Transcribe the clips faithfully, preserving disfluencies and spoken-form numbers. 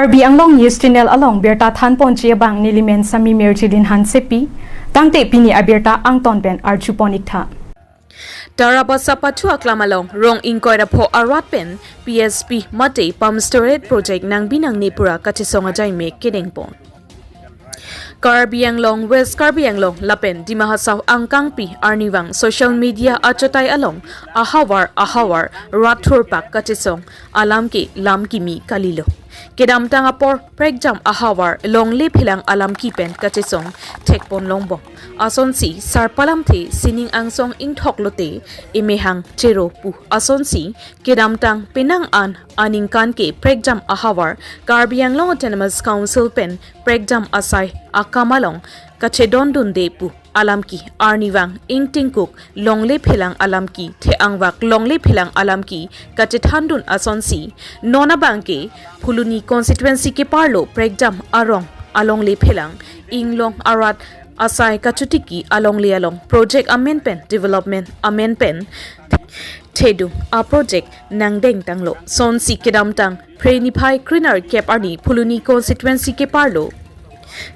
Karbi Anglong News Channel along birta thanponji abang nelimen Sami Mirjilin Hansepi, tangte pini abirta angton pen arjupon iktha. Tarabasa pathu aklam along rong ingkoi ra pho arat pen P S P mate pump storage project nangbi nangne pu ra kachesong ajaimek kedengpon. Karbi Anglong, West Karbi Anglong lapen Dima Hasao angkangpi arnivang social media achotai along ahavar ahavar rat thurpak kachesong alam ke lam kimi kalilo. Kedamtang apor prekjam ahavar longle phelang alam ki pen kachesong thekpon longbom. Asonsi sarpo alamthe sining angsong ingthok lote emehang chero pu asonsi kedamtang penang an aningkan ke prekjam ahavar Karbi Anglong Autonomous Council pen prekjam asai akam along kachedondunde pu alam ki arnivang ingtingkuk longle phelang alam ki the-angvak longle phelang alam ki kachethandun asonsi non abang ke Phuloni constituency keparlo prekjam arong alongle phelang inglong arat asai kachotiki alongle along project amen pen development amen pen thedung a project nangdengtanglo. Sonsi kedamtang Phre niphai krenerkep arni Phuloni constituency keparlo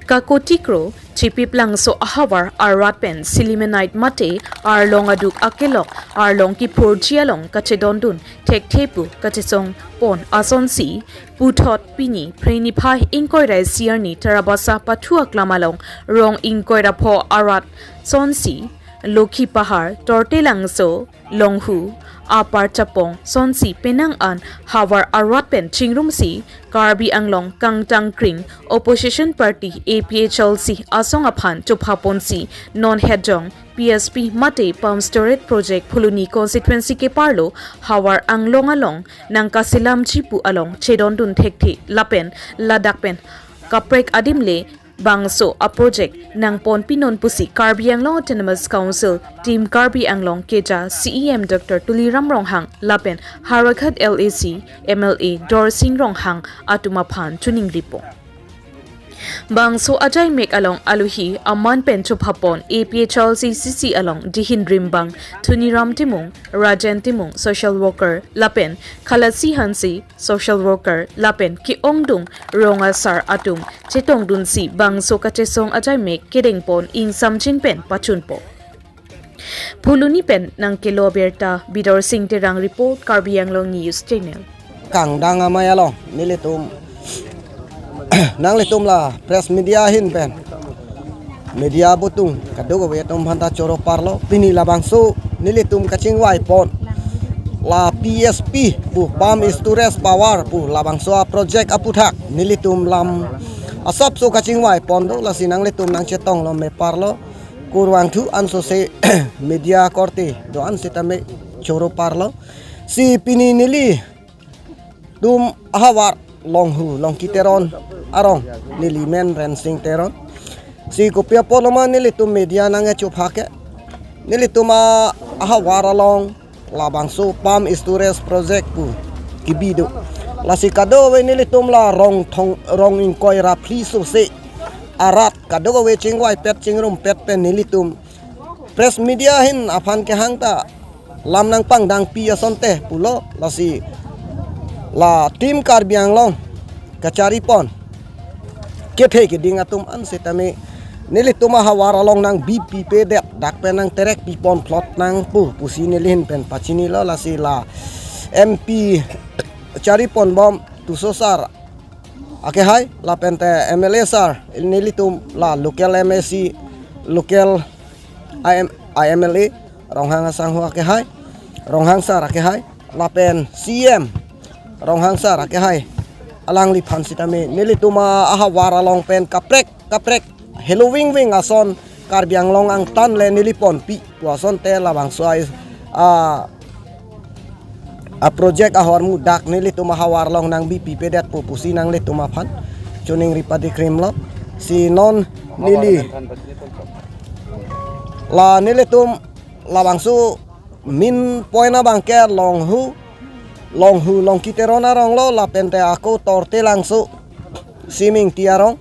Kakotikro Chipiplangso ahavar arat pen Sillimanite mate arlong aduk akelok arlong kiphurji along kachedondun thekthe pu kachesongpon asonsi puthot pini Phre niphai ingkoi ra isi arni Tarabasa pathu aklam along rong ingkoi ra pho arat sonsi Lokhi Pahar, Tortelangso, Longhu, Apar Chapong sonsi penang an havar arat pen chingrumsi Karbi Anglong kangtang kring opposition party A P H L C asong aphan chophaponsi non hejong P S P mate pump storage project Phuloni constituency keparlo havar anglong along nangkasilamji pu along chedondun thekthe lapen ladak pen kaprek adim le bangso a project nangponpinon pusi Karbi Anglong Autonomous Council Team Karbi Anglong keja C E M Doctor Tuliram Ronghang lapen Howraghat L A C M L A Dorsing Ronghang atum aphan choningripo. Bangso ajaimek along alohi aman pen chophapon A P H L C C C along dihin rimbang Thuniram Timung, Rajen Timung social worker lapen Khalasi Hanse social worker lapen ke-ongdung rong asar atum chetongdunsi bangso kachesong ajaimek kedengpon ingsamjin pen pachunpo. Phuloni pen nangkelo birta Bidorsing Terang report, Karbi Anglong News Channel. Kangdang amei along nelitum nanglitum la press media ahin pen media butung kadokave atum aphanta choro parlo. Pini labangso nelitum kachingvaipon la P S P pu pump storage power pu labangso a project aputhak nelitum lam asapso kachingvaipon do, lasi nanglitum nangchetonglo me parlo. Kurvangthu ansose media korte do-an sitame choro parlo. Si pini neli tum ahavar Longhu Longki Teron arong nelimen Rensing Teron. Si kopi apotlo ma nelitum media nangkechopha ke, nelitum a ahavar along labangso pump storage project pu kebi do. Lasi kadokave nelitum la rong thong rong ingkoi ra phli sose arat kadokave chingvaipet chingrumpet pen nelitum press media ahin aphan kehang ta lam nangpangdangpi asonte pulo. Lasi la Team Karbi Anglong kacharipon kethe keding atum an sitame nelitum ahavar along nangbi pipedet, dak pen nangterek pipon plot nang pu pusi nelihin pen pachinilo. Lasi la M P chariponbom Tisso sir akehai lapente M L A sir, nelitum la local M A C, local I M, I M L A Ronghang asangho akehai, Ronghang sir akehai, lapen C M Ronghang sir akehai, alangliphan sitame nelitum a ahavar along pen kaprek kaprek heloving ving ason Karbi Anglong angtan le neliponpi pu asonte labangso a, a, a project ahormu dak nelitum ahavar along nangbi pipedet pu pusi nanglitum aphan choningri padikrimlo. Si non neli la nelitum labangso main point abangke Longhu, Longhu Longki Teron aronglo, lapente ako Tortelangso, Simingti arong,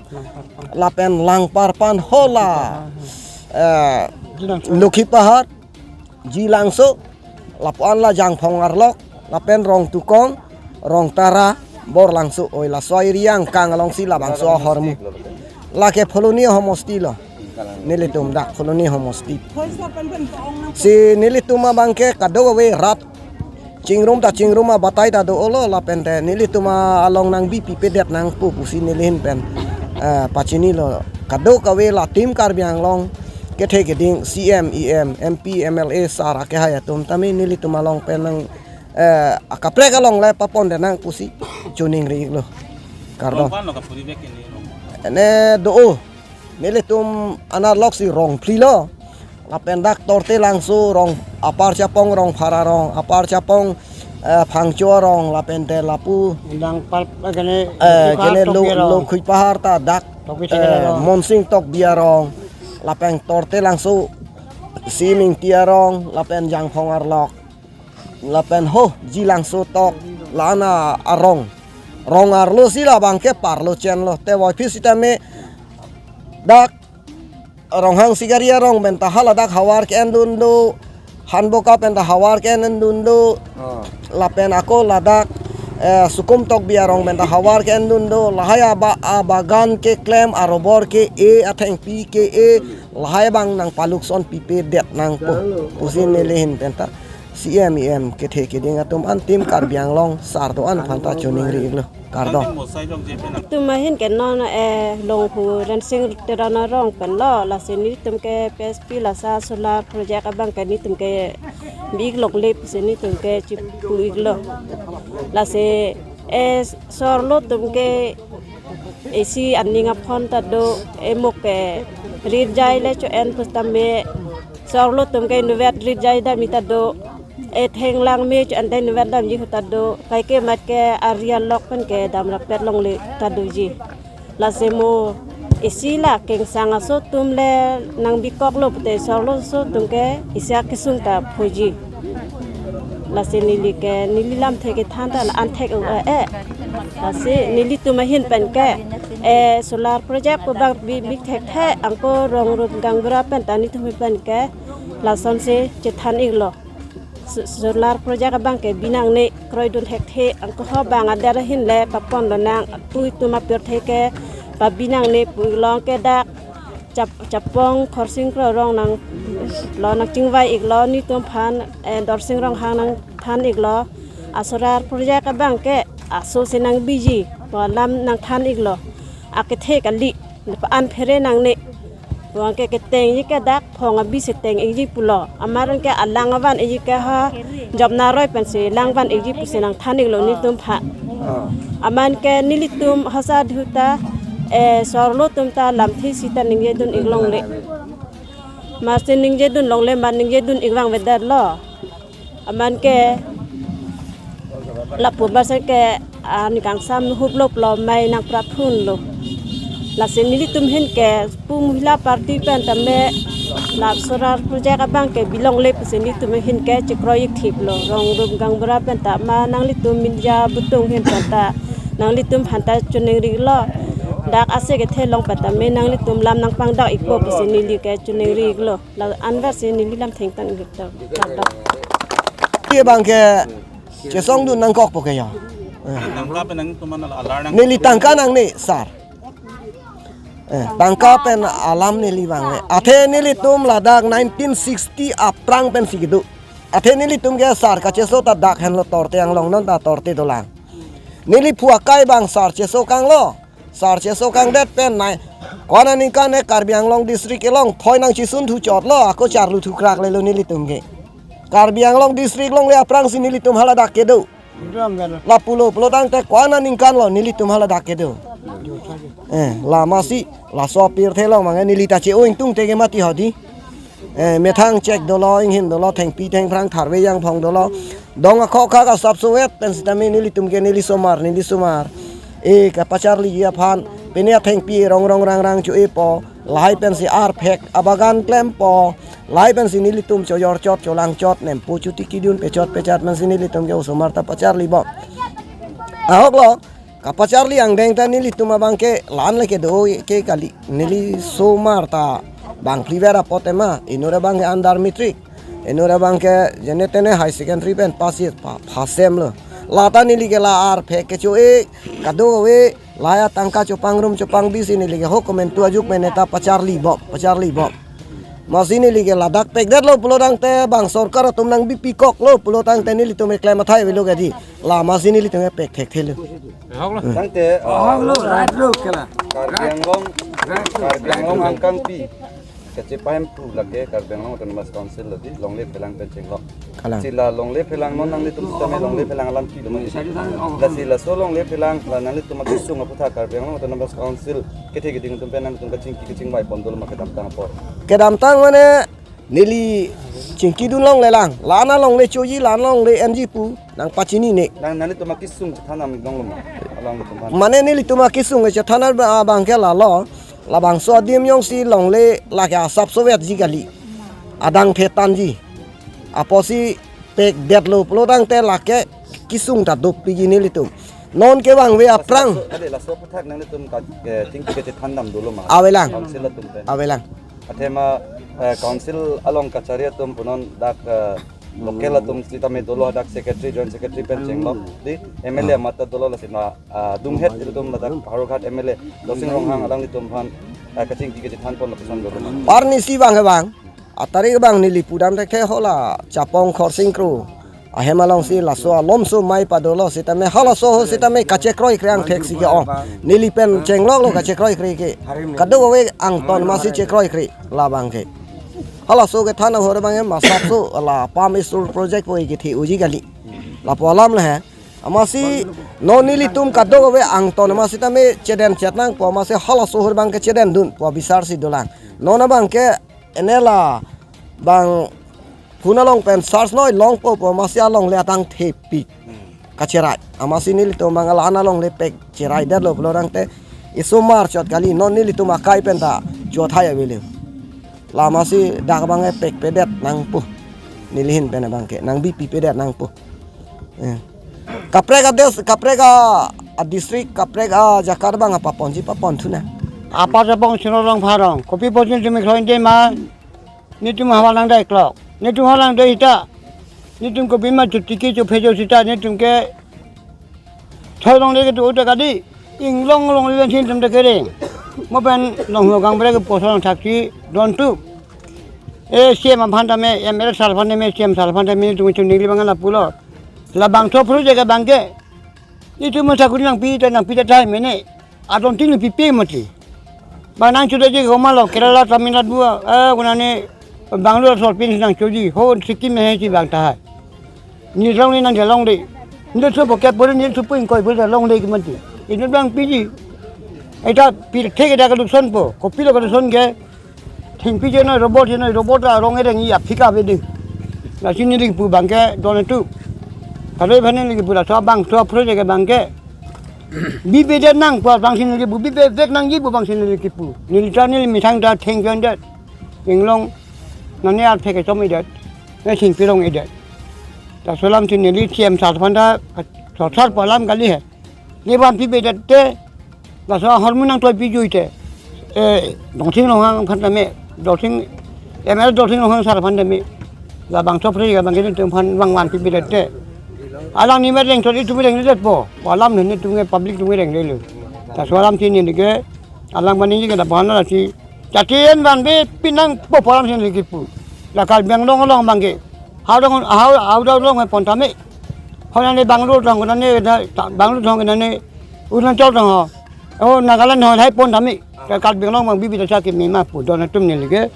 lapen Langparpan hola, eh, Lokhi Pahar, Jilangso, lapuan la Jangphong arlok, lapen Rongtukong, Rongtara, Borlangso oi laso area angkang alongsi labangso ahormu. Lake Phuloni homosti lo. Nelitum dak Phuloni homosti. Si nelitum abangke kadokave rat chingrum ta chingrum abatai ta do-olo lapente nelitum along nangbipipedet nangpo pusi neli ahin pen, eh, pachinilo. Kadokave la Team Karbi Anglong kethe keding C M, E M, M P, M L A sar akehai atum tame nelitum along pen nang, eh, akaprek along le papondet nang pusi choningri-iklo. Kardom. Rong ko-an lo kapuri bek ini rong? Ene do-o. Nelitum anerlok si Rongphli lo. Lapen dak Tortelangso rong, Upper Chapong rong, Phara rong, Upper Chapong, eh, Phangcho rong, lapente lapu, Indang pal, eh, kene, eh, Tokbi Pahar, kene lo, Tokbi arong. Lokhui Pahar ta dak, Tokbi eh, Chekera rong. Monsing Tokbi arong, lapen Tortelangso, Simingti arong, lapen Jangphong arlok, lapen ho, Jilangso tok, la-an arong. Rong arlo si labangke parlo chenlo. Te voiphit sitame dak Ronghang Sikari arong penta haladak havar ke-endun do, Hanboka penta havar ke-endun do, Oh. lapen ako ladak, eh, Sukum Tokbi arong penta havar ke-endun do, lahai aba-, abagan keklem, arobor ke-e, athengpi ke-e, lahai abang nangpalukson pipedet nangpo. Pusi neli ahin penta C M, E M kethe keding atum an Team Karbi Anglong sar do-an aphanta choningri-iklo. Kardom. Itum ahin ke non, eh, Longhu Rensing Teron arong pen lo, lasi nelitum ke P S P lasa solar project abangke nelitum ke bi-ik longle pusi nelitum ke chipu-iklo. Lasi, eh, sorlo atum ke isi aning aphon ta do, emok ke rit jai le cho-en pusitame sorlo atum ke inutvet rit jai damji ta do. Etheng langme cho-en ta inutvet damji ahut ta do. Kaike mat ke ari alok pen ke dam rapet longle ta doji. Lasi mo isi la kengsang aso atum le nangbikoklo pute sorlo aso atum ke isi akesung ta phoji. Lasi neli ke neli lamthe kethan ta la-an thek-o, eh, eh. Lasi nelitum ahin pen ke, eh, solar project pu bang bi-ik thekthe angko Rongrup Gaonbura penta nelitum ahin pen ke lasonsi chethan-iklo. So-, solar project abangke bi nangne, kroidun thekthe, angko ho bang ader ahin le papon lonang, tu itum apirthe ke pabi nangne pu-ik long ke dak Chap-, Chapong Khorsing Kro arong nanglo, nangchingvai-iklo nelitum aphan, eh, Dorsing Ronghang nangthan-iklo. Asolar project abangke aso si nangbiji pu alam nangthan-iklo. Akethe kali, pa-an phere nangne. Bang ke ketengji ke dak phong abi si teng-ikji pulo. Amat ke alang avan-ikji ke ha Jopna aroi pensi lang van-ikji pusi nangthan-iklo nelitum aphan. Ah. Amat ke nelitum hasa dihuta, eh, sorlo atum ta lamthe sita ningjedun-ik longle. Masi ningjedun longle, mat ningjedun-ik vangvedetlo. Amat ke lapu masi ke, ah, ningkangsam huplo pulo mei nangprap phunlo. Lasi nelitum ahin ke pu mohila party pen tame la solar project abangke bi longle pusi nelitum ahin ke chekroik thiplo. Rongrup Gaonbura penta ma nanglitum media abutung ahin penta nanglitum aphanta choningri-iklo. Dak ase kethe long penta me nanglitum lam nangpangdak-ikpo pusi neli ke choningri-iklo. La anver si neli lam thengtan-ik ta. Kardom. Ke bangke chesongdun nangkokpo ke ya. Eh. Tangka pen nangtum an alar nang. Neli tangka nangne, sir. Eh, tangka pen alam neli vangve. Athe nelitum ladak nineteen sixty aphrang pensi kedo. Athe nelitum ke sir kacheso ta dak henlo Torte Anglong, non ta Torte dolang. Neli phu akai abang sir cheso kanglo. Sir cheso kangdet pen nai. Ko-an aningkan e Karbi Anglong district along thoi nangchisunthu chotlo, ako charlu thukrak lelo nelitum ke. Karbi Anglong district along le aphrangsi nelitum haladak kedo. Lapulo pulo tangte ko-an aningkan lo nelitum haladak kedo. Eh, la masi, laso apirthe along mangke neli ta che-o ingtungte ke mati hodi. Eh, methang chek dolo, inghin dolo, thengpi thengphrang tharve jangphong dolo. Dong akhok khak asap suet pen sitame nelitum ke neli somar, neli somar. Eh, kapacharliji aphan, pine athengpi rong rong rang rang cho-epo, lahai pensi arphek abagan klempo, lahai pensi nelitum chojor chot, cholang chot, nempo chuti kidun pechot pechat pensi nelitum ke osomar ta pacharlibom. Ahoklo, kapacharli angdeng ta nelitum abangke la-an le kedo ke kali. Neli somar ta bangphli ver apot ema, inut abangke under matric. Inut abangke jene tene high secondary pen pass-i pa, pass-emlo. Lata neli ke la arphe kecho-e, kadokave, la ya tangka chopangrum chopangbi si neli ke ho komentu ajuk pen neta pacharli bom, pacharli bom. Amatsi neli ke ladak pekdetlo pulotangte bang sorkar atum nangbipi koklo pulotangte nelitum keklem athai avelo kedi. La amatsi nelitum ke pek thekthelo. Tangte, ah, Ahok lo, right lo, kela. Karbi Anglong, Karbi Anglong angkangpi kachepahemphu lake Karbi Anglong Autonomous Council ladi longle phelang pen chenglok. Kalang. Si la longle phelang non nanglitum sitame longle phelang alam pilo ma. Lasi laso longle phelang la nanglitum akesung aputhak Karbi Anglong Autonomous Council kethe keding atum pen nanglitum kachingki kachingvai pon dolo ma kedamtang apor. Kedamtang mane neli chingkidun longlelang, la-an alongle choji, la-an alongle enji pu nangpachinine. Nang nanglitum akesung chethan nam donglo ma? Along tum pan. Mane nelitum akesung chethan abang ke lalo, labangso adim jongsi longle lake asapso vetji kali. Adang thetanji. Apotsi pekdetlo pulotangte lake kesung ta doppiji nelitum. Non kevangve aphrang. Laso, kali laso aputhak nanglitum ka, eh, chingki kachethan nam dolo ma? Avelang. Council atum pen. Avelang. Athema, eh, council along kachari atum punon dak, eh, local atum sitame dolo, dak secretary, joint secretary pen chenglok di M L A amat ta dolo, lasi na, ah, dunghet ilitum ladak Howraghat M L A Dorsing Ronghang alanglitum aphan, eh, kachingki kachethan pon lapuson dolo. Arnisi abang ke bang, atarik abang neli pudam thekthe, hala Chapong Khorsing Kro ahem alongsi laso alomso mai padolo sitame halaso ho sitame kachekroikre angthek si ke-ong. Neli pen chengloklo kachekroikre ke. Kadokave angton amatsi chekroikre labang ke. Halaso kethan ahor abang ke masapso la pam isur project po ikethe uji kali. Lapu alam le he. Amatsi non nelitum kadokave angton amat sitame chedem chet nangpo, amatsi halaso ahor abang ke chedemdunpo bisar si dolang. Non abang ke ene la bang phone along pen search noi longpo pu amatsi alongle adang thepik. Kacherai. Amatsi nelitum abang la-an alongle pek cheraidetlo pulotangte isomar chot kali, non nelitum akai pen ta chothai avelo. La amatsi dak abang pekpedet nangpo. Neli ahin pen abang ke nangbipipedet nangpo. Eh. Kaprek a des, kaprek a, a district, kaprek ajaga abang paponji paponthu nang. Apa Chapong Sino Rongphar arong. Kopi pochin tumi khloin de ma. Netum havar nangdai klok. Netum havar nangdai ita. Netum kopi ma chotiki chophejo sita netum ke thoi longle ketu uta kadi. Inglong longle pen sin tum ta kereng. Mo pen long ho gang brek poson thakti don tu. E C M aphan tame, M L A sar aphan tame, C M sar aphan tame netum chuningri abang lapulo. Labangso project abang ke. Netum ma sakuri nangpi ta nangpi ta thai mene. Adon tin pipe mati. Bang nangchoji ke komatlo Kerala, Tamil Nadu, eh, konane Bangalore sor pin nangchoji. Ho Sikkim he si bang tahai. Neli along ne nangjelong de. Neli so poke pore neli so pin koi pore long de ke mati. Inut abang piji. Eta pirthe ke da ka luson po. Kopilo ka luson ke. Thengpi je noi robot je noi robot arong ereng i aphika bedi. Lasi neli kipu abang ke don tu. Kado aphan neli kipu laso abangso project abang ke. Bipedet nangpo abang si neli kipu, bipedet nangji pu abang si neli kipu. Neli ta neli methang ta thengjon det. Inglong nane arphe kechom-idet. Ne thengpi rong-idet. Laso alam si neli C M sar aphan ta sar sar pu alam kali he. Ne abang pipedet te, laso ahormu nangtoi pijui te. Eh, Dorsing Ronghang aphan tame, Dorsing, M L A Dorsing Ronghang sar aphan tame. Labangso project abang ke netum aphan vangvan pipedet te. Alangli me reng chot itum rengledetpo. Pu alam netum ke public atum renglelo. Laso alam si neli ke, alang mani ke da bana lasi. Jati en vanve pinangpo pu alam si neli kipu. La Karbi Anglong along abang ke. Howraghat, Howraghat, Howraghat along pon tame. Ho nane Bangalore thong, nane da, ta, Bangalore thong, nane Arunachal thong ho. O Nagaland thong hai pon tame. Ka Karbi Anglong abang bibi ta chaki mema pu don atum neli ke.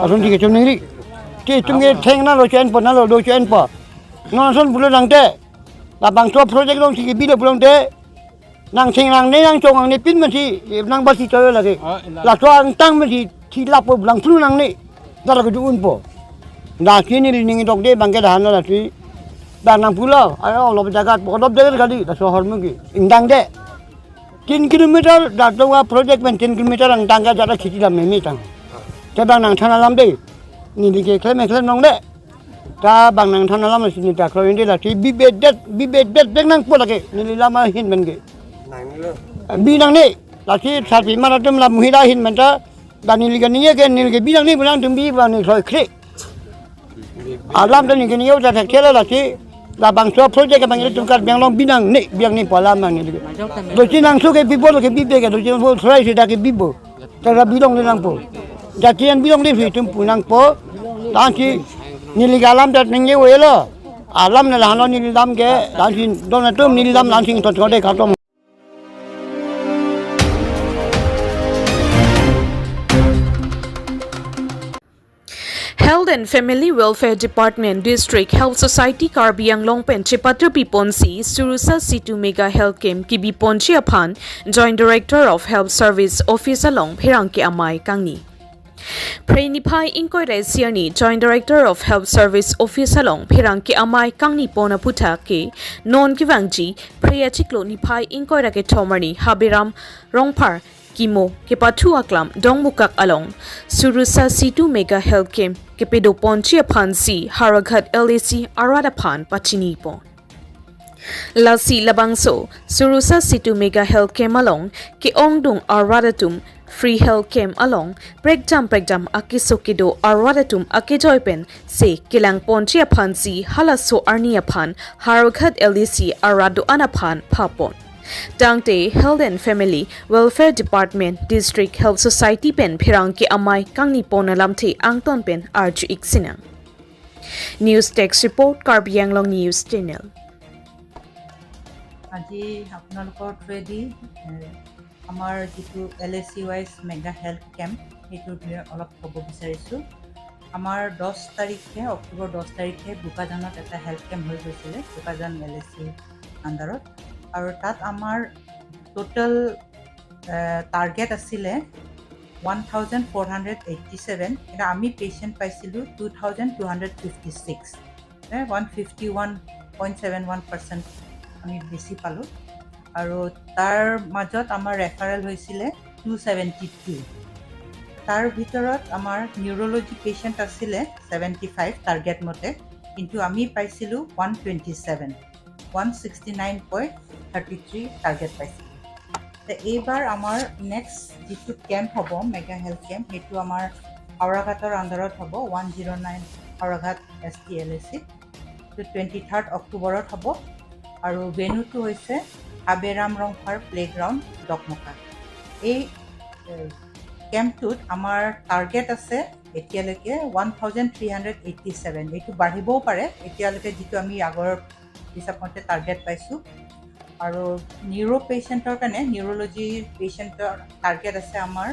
Ason ti ke chom neli. Ti itum ke theng nalo chen po nalo do chen po. Non ason pulotangte. Labangso project along si ke bilo pulotangte. Nangtheng nangne nangchong nangne pin mati, nangbasi choi lake. Ah, ila. Laso angtang mati, thilap po blang phlu nangne. Dala kedu unpo. Lasi neli ning dokde abang ke dahan lasi. Bang nangpulo, ayo lo jagat, pokok dop jagat kali, laso ahormu ke. Ingdang de. Tin kilometer, da do wa project pen tin kilometer angtang ke jala khiti lam meme tang. Te bang nangthan alam de. Neli ke klem klem nong de. Ta bang nangthan alam si neli ta kloi inde lasi bipedet, bipedet bek nangpo lake neli alam ahin pen ke. Bi nangne, lasi sarpi mar atum la muhi la ahin pen ta, da neli ke ningje ke neli ke bi nangne pu nangtum bi abang neli kloikre. Alam ta neli ke ningje ta thekthe lo lasi, Labangso project abang ilitum Karbi Anglong binangne, binangne pu alam nang neli. Doji nangso kepipo, kepipe ke, doji nangso try seta kepipo. Tara bilongle nangpo. Jati an bilongle si itum pu nangpo. Lasi neli ke alam ta ningje oi lo. Alam na lahano neli alam ke, lasi don atum neli alam lasi tot kode katom. Health and Family Welfare Department, District Health Society Karbi Anglong pen chepatrupi ponsi Surusa Setu Mega Health Camp kebi ponji aphan Joint Director of Health Service Office along pherangke amei kangni. Phre niphai ingkoi ra isi arni Joint Director of Health Service Office along pherangke amei kangni pon aputhak ke non kevangji Phre achiklo niphai ingkoi ra kethom arni Haberam Rongphar Kimo kepathu aklam Dongmukak along Surusa Setu Mega Health Camp kepedo ponji aphansi Howraghat L A C arat aphan pachini pon. Lasi labangso Surusa Setu Mega Health Camp along ke-ongdung arat atum free health camp along prekjam prekjam akeso kedo arat atum akejoi pen se kelang ponji aphansi halaso arni aphan Howraghat L A C arat do-an aphan phapon. Tangte Health and Family Welfare Department, District Health Society pen pherangke amei kangni pon alamthe angton pen arju-ik sinang. News Desk Report, Karbi Anglong News Channel. আজি আপোনালোকৰ থ্ৰুৱেদি, এ, আমাৰ যিটো এল এ চি wise mega health camp, সেইটোৰ বিষয়ে অলপ ক'ব বিচাৰিছোঁ। আমাৰ দহ তাৰিখে, অক্টোবৰ দহ তাৰিখে বোকাজানত এটা হেল্থ কেম্প হৈ গৈছিলে, বোকাজান এল এ চি আণ্ডাৰত। আৰু তাত আমাৰ টোটেল, এ, টাৰ্গেট আছিলে one thousand four hundred eighty seven, কিন্তু আমি পেচেণ্ট পাইছিলোঁ two thousand two hundred fifty six. One fifty one point seven one percent আমি বেছি পালোঁ। আৰু তাৰ মাজত আমাৰ ৰেফাৰেল হৈছিলে টু ছেভেণ্টি টু। তাৰ ভিতৰত আমাৰ নিউৰলজি পেচেণ্ট আছিলে ছেভেণ্টি ফাইভ টাৰ্গেট মতে, কিন্তু আমি পাইছিলোঁ one twenty seven, one sixty nine point thirty three target পাইছিলোঁ। তে এইবাৰ আমাৰ নেক্সট যিটো কেম্প হ'ব, মেগা হেল্থ কেম্প, সেইটো আমাৰ হাওৰাঘাটৰ আণ্ডাৰত হ'ব, ওৱান জিৰ' নাইন হাওৰাঘাট এছ টি এল এ চি। এইটো টুৱেণ্টি থাৰ্ড অক্টোবৰত হ'ব। আৰু ভেন্যুটো হৈছে হাবেৰাম ৰংফাৰ প্লেগ্ৰাউণ্ড, ডকমকা। এই, এ, কেম্পটোত আমাৰ টাৰ্গেট আছে এতিয়ালৈকে one thousand three hundred eighty seven. এইটো বাঢ়িবও পাৰে, এতিয়ালৈকে যিটো আমি আগৰ হিচাপ মতে টাৰ্গেট পাইছোঁ। আৰু নিউৰ' পেচেণ্টৰ কাৰণে, নিউৰলজি পেচেণ্টৰ টাৰ্গেট আছে আমাৰ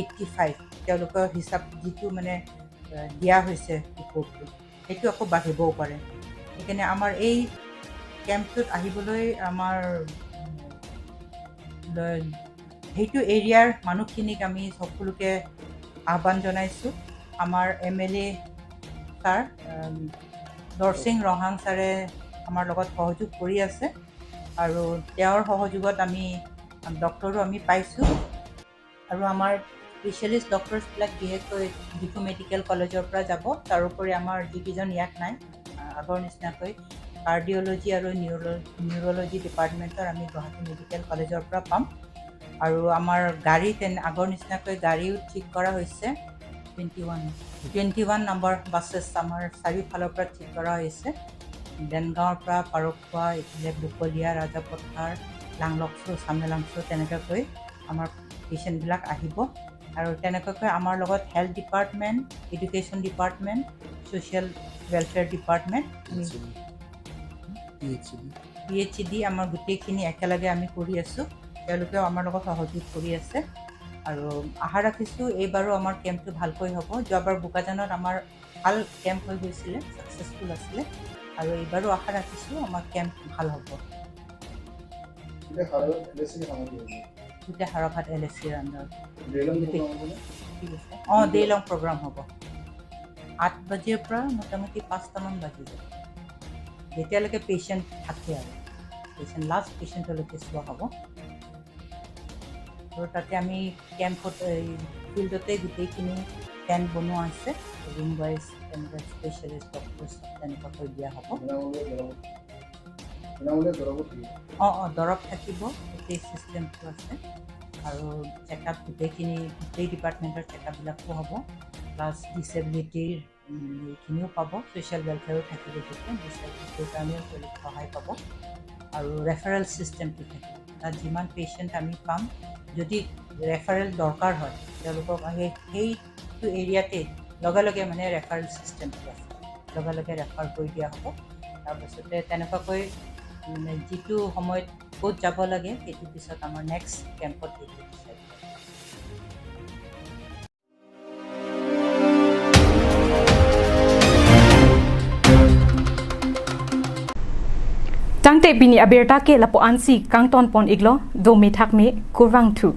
এইটি ফাইভ। তেওঁলোকৰ হিচাপ যিটো মানে, এ, দিয়া হৈছে ৰিপৰ্টটো, সেইটো আকৌ বাঢ়িবও পাৰে। সেইকাৰণে আমাৰ এই কেম্পটোত আহিবলৈ আমাৰ, উম, ল-, সেইটো এৰিয়াৰ মানুহখিনিক আমি সকলোকে আহ্বান জনাইছোঁ। আমাৰ এম এল এ ছাৰ, উম, দৰসিং ৰংহাং ছাৰে আমাৰ লগত সহযোগ কৰি আছে আৰু তেওঁৰ সহযোগত আমি ডক্টৰো আমি পাইছোঁ। আৰু আমাৰ স্পেচিয়েলিষ্ট ডক্টৰছবিলাক বিশেষকৈ ডিফু মেডিকেল কলেজৰ পৰা যাব। তাৰোপৰি আমাৰ যিকেইজন ইয়াত নাই, আ, আগৰ নিচিনাকৈ কাৰ্ডিঅ'লজি আৰু নিউৰ-, নিউৰলজি ডিপাৰ্টমেণ্টৰ আমি গুৱাহাটী মেডিকেল কলেজৰ পৰা পাম। আৰু আমাৰ গাড়ী তেন-, আগৰ নিচিনাকৈ গাড়ীও ঠিক কৰা হৈছে, twenty one, twenty one number বাছেছ আমাৰ চাৰিওফালৰ পৰা ঠিক কৰা হৈছে। দেনগাঁৱৰ পৰা পাৰখুৱা, এইফালে বকলীয়া, ৰাজাপথাৰ, লাংলকচু, চামৰাংচু, তেনেকুৱাকৈ আমাৰ পেচেণ্টবিলাক আহিব। আৰু তেনেকুৱাকৈ আমাৰ লগত health department, education department, social welfare department, আমি P H C D. P H C D. P H C D আমাৰ গোটেইখিনি একেলগে আমি কৰি আছোঁ। তেওঁলোকেও আমাৰ লগত সহযোগ কৰি আছে। আৰু আশা ৰাখিছোঁ এইবাৰো আমাৰ কেম্পটো ভালকৈ হ'ব। যোৱাবাৰ বোকাজানত আমাৰ ভাল কেম্প হৈ গৈছিলে, ছাকচেছফুল আছিলে। আৰু এইবাৰো আশা ৰাখিছোঁ আমাৰ কেম্প ভাল হ'ব। এতিয়া হাওৰাঘাট এল এ চি সামগ্ৰী হ'ব। গোটেই হাওৰাঘাট এল এ চিৰ আণ্ডাৰত। ডে লং গোটেই প্ৰগ্ৰাম হ'বনে? ঠিক আছে। অ, ডে লং প্ৰগ্ৰাম হ'ব। আঠ বাজিৰ পৰা মোটামুটি পাঁচটামান বাজিব, যেতিয়ালৈকে পেচেণ্ট থাকে আৰু। পেচেণ্ট, লাষ্ট পেচেণ্টলৈকে চোৱা হ'ব। আৰু তাতে আমি কেম্পত, এই ফিল্ডতে গোটেইখিনি টেণ্ট বনোৱা আছে, ৰুম ৱাইজ তেনেকৈ স্পেচিয়েলিষ্ট ডক্টৰছ তেনেকুৱাকৈ দিয়া হ'ব। বিনামূলীয়া দৰৱ, বিনামূলীয়া দৰৱো থাকিব। অ, অ, দৰৱ থাকিব, গোটেই চিষ্টেমটো আছে। আৰু চেকআপ গোটেইখিনি, গোটেই ডিপাৰ্টমেণ্টৰ চেকআপবিলাকো হ'ব, প্লাছ ডিচেবিলিটিৰ উম, এইখিনিও পাব, ছ'চিয়েল ৱেলফেয়াৰো থাকিব, তেতিয়া বিচাৰ সেইটোৰ কাৰণেও তেওঁলোকে সহায় পাব। আৰু ৰেফাৰেল ছিষ্টেমটো থাকিব, তাত যিমান পেচেণ্ট আমি পাম, যদি ৰেফাৰেল দৰকাৰ হয়, তেওঁলোকক আহি সেইটো এৰিয়াতে লগে লগে মানে ৰেফাৰেল ছিষ্টেমটো আছে, লগে লগে ৰেফাৰ কৰি দিয়া হ'ব। তাৰপিছতে তেনেকুৱাকৈ মানে যিটো সময়ত ক'ত যাব লাগে, সেইটো পিছত আমাৰ নেক্সট কেম্পত সেইটো ডিচাইড হ'ব। Tangte pini abirta ke lapu-ansi kangton pon iklo, do methak me kurvangthu.